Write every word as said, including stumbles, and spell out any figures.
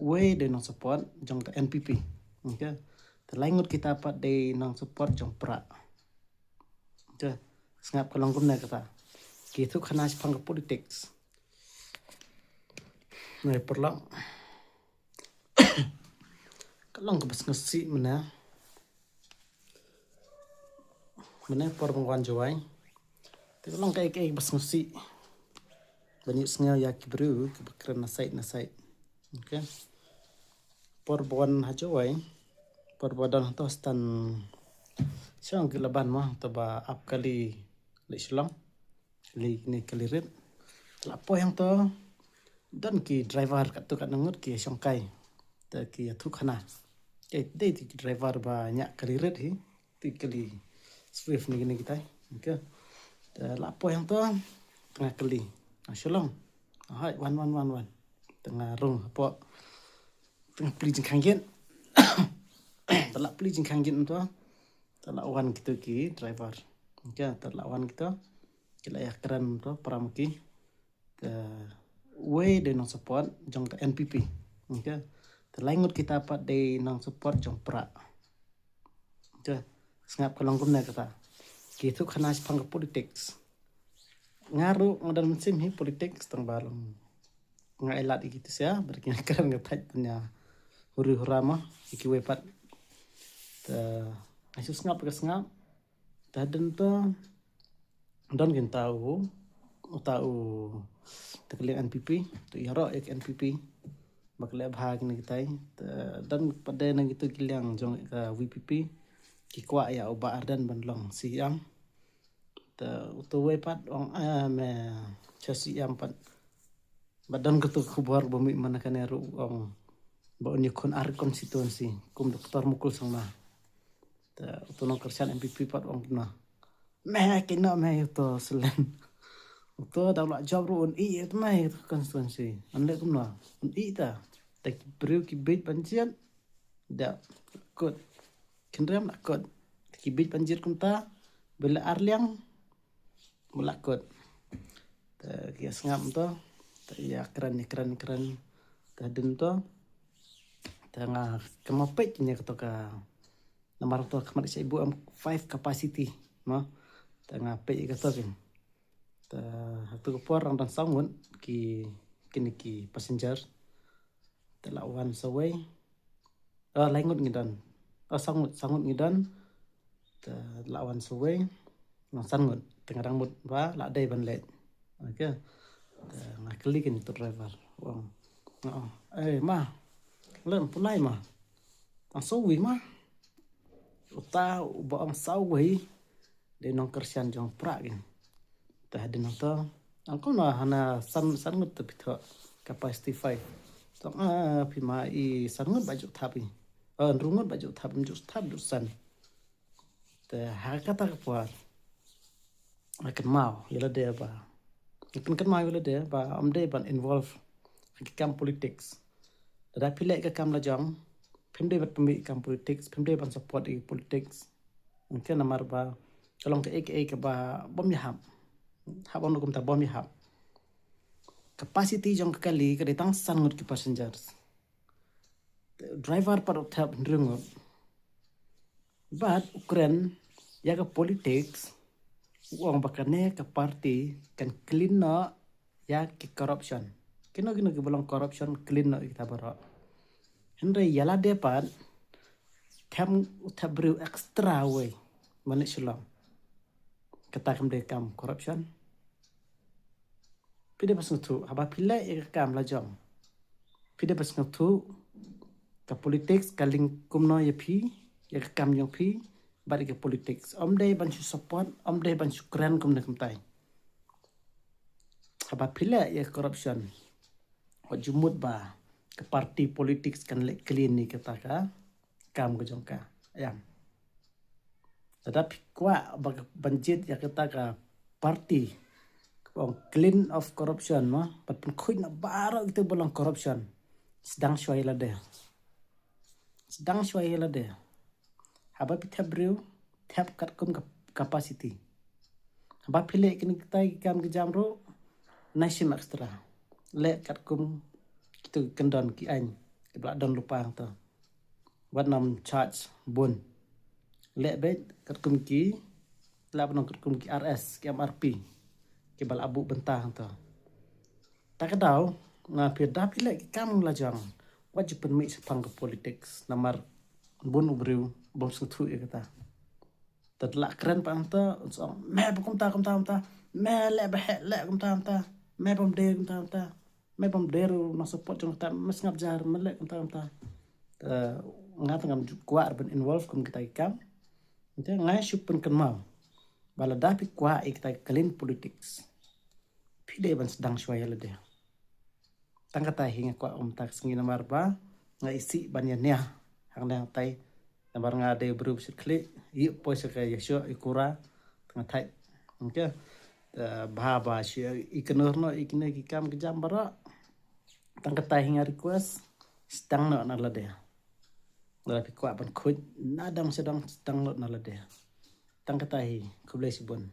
wei dei nong support jong ka N P P. Okay. Te lai ngut kita pat dei nong support jong Prah. Okay. Sngap ka long kumne kata. Ki ïathuh khana shaphang ka politics. Nai pyrlok. Ka long kaba sngewsih mynne. Mynne por ba nga wan Jowai. Te ka long kaei kaei ba sngewsih. Ban ïohsngew ïa ki briew kiba kren na side na side. Okay. Por ba wan ha Jowai. Por ba don hato stan shong ki laban mo, to ba ap kali leit Shillong. Kali kine kali rit. La poi hangto don ki driver katto katne ngut ki shongkai. Te ki ïathuh khana. Te dei ki driver ba ñiah kali rit hi. Te kali Swift ne kine kitai. Okay. Te la poi hangto tang kali. Ah, Shillong. Hai, wan, wan, wan, wan. Tang rung hapoh. Tang plie jingkhang gate. Te la plie jingkhang gate hangto. Te la wan kito ki driver. Okay, te la wan kito. Ki la ïakren to para ma ki. Te wei dei nong support jong ka N P P. Okay. Te lai ngut kita pat dei nong support jong Prah. Okay. Sngap ka long kumne kata. Ki ïathuh khana shaphang ka politics. Nga ruh nga don mynsiem hi politics tang ba long nga ai lad ïa ki tu sia, bad ki nga kren nga thait pynïa huri hura mo, ïa kiwei pat. Te nga shu sngap ka sngap. Te hadien to don kin ta u, uta u, te ka liang N P P, to ïaroh ïa ka N P P. Ba ka leh bha kine kitai. Te don pat de na kitu ki liang jong ka V P P. Ki kwah ïa u Bah Ardent ban long C M. Te utu wei pat ong, ah, me cha C M pat. Ba don katu khubor ba mih mana kane ruh ong ba un ïakhun ar constituency kum Doctor Mukul Sangma. Te utu nongkyrshan N P P pat ong kumno. Me kino me utu selen. Utu da u la jop ruh un ïeh me utu constituency. An leh kumno. Un ïeh ta. Te ki briew ki bieit ban jied. Da kut. Kynrem la kut. Te ki bieit ban jied kumta. Ba leh ar liang. Ba la kut. Te ki ïa sngap to. Te ïa kren, ïa kren, kren. Te hadien to. Te nga kynmaw peit ïa kato ka namar to ka mat shai bu am five capacity. Mo. Te nga peit ïa kato kin. Te ha tu ka por dang don saw ngut ki, kine ki passenger. Te la wan sawei. Oh, lai ngut ngi don. Oh, saw ngut, saw ngut ngi don. Te la wan sawei. Nang san ngut. Te nga dang mut ba la dei ban leit. Okay. Te nga kylli kane utu driver. Ong. Oh, eh, ma. Lem pulai ma. Nang sawei ma. Uta uba ong sawei. Dei nongkyrshan jong Prah kin. Te hadien nangto. Angkol na hana san, san ngut te phi thoh capacity five. Tong, ah, phi ma i san ngut ba ju thap i. Eh, hynriew ngut ba ju thap, ju thap ju san. Te ha kata ka por. Nga kynmaw ïa lade ba. Nga kynmaw ïa lade ba ym dei ban involve ha ki kam politics. Lada phi leh ka kam la jong, phim dei ban pynmih kam politics, phim dei ban support ïa ki politics. Ngin namar ba ka long kaei kaei kaba bym ïahap. Hap ong kumta bym ïahap. Capacity jong ka kali ka dei tang san ngut ki passengers. Driver pat u thep hynriew ngut. Bad u kren ïa ka politics, u ong ba kane ka party kan clean noh ïa ki corruption. Kino kino kiba long corruption clean noh ïa kita baroh. Hynrei ïa lade pat them u thep briew extra wei ban leit Shillong. Kata kam dei kam corruption. Phi dei ba sngewthuh haba phi leh ïa ka kam la jong. Phi dei ba sngewthuh ka politics ka link kumno ïa phi, ïa ka kam jong phi bad ïa ka politics. Ym dei ban shu support, ym dei ban shu kren kumne kumtai. Haba phi leh ïa ka corruption, wat ju mut ba ka party politics kan leh clean ïa kata ka kam ka jong ka. Ïa. Lada phi kwah ba ka ban jied ïa kata ka party kaba ong clean of corruption, mo, ban pynkhuid noh baroh kita ba long corruption. Sdang shuwa ïa lade. Sdang shuwa ïa lade. Haba phi thep briew, thep katkum ka capacity. Haba phi leh kine kitai ki kam ki jam ruh, nai shim extra. Leh katkum kito ki kyndon ki aiñ, Kiba la don lypa hangta. Wat nym charge bun. Leh beit katkum ki, lah ban ong katkum ki R S, ki M R P, kiba la buh bynta hangta. Ta ka daw, nga phi da phi leh ki kam la jong, wat ju pynmih shaphang ka politics, namar bun u briew bym sngewthuh ïa kata. Te la kren pat hangta, un sa ong, me ba kumta kumta kumta, me leh ba heh leh kumta kumta, me bym dei kumta kumta, me bym dei ruh nang support jong kata, me sngap jar, me leh kumta kumta. Te nga te ngam ju kwah ban involve kum kita ki kam. Te nga shu pynkynmaw ba lada phi kwah ïa kita ki clean politics, phi dei ban sdang shuwa ïa lade. Tang kata hi nga kwah ong mynta ka sngi namar ba nga isih ban ïa nia hangne hangtai. Namar nga dei briew ba shit khlieh, ïa poi sha ka ïa shoh ïa kura, te nga thait. Okay. Te bha ba shu ïa i kynnoh noh ïa kine ki kam ki jam baroh. Tang kata hi nga request, sdang noh na lade. Lada phi kwah ban khuid na dang sdang, sdang noh na lade. Tang kata hi, khublei shibun.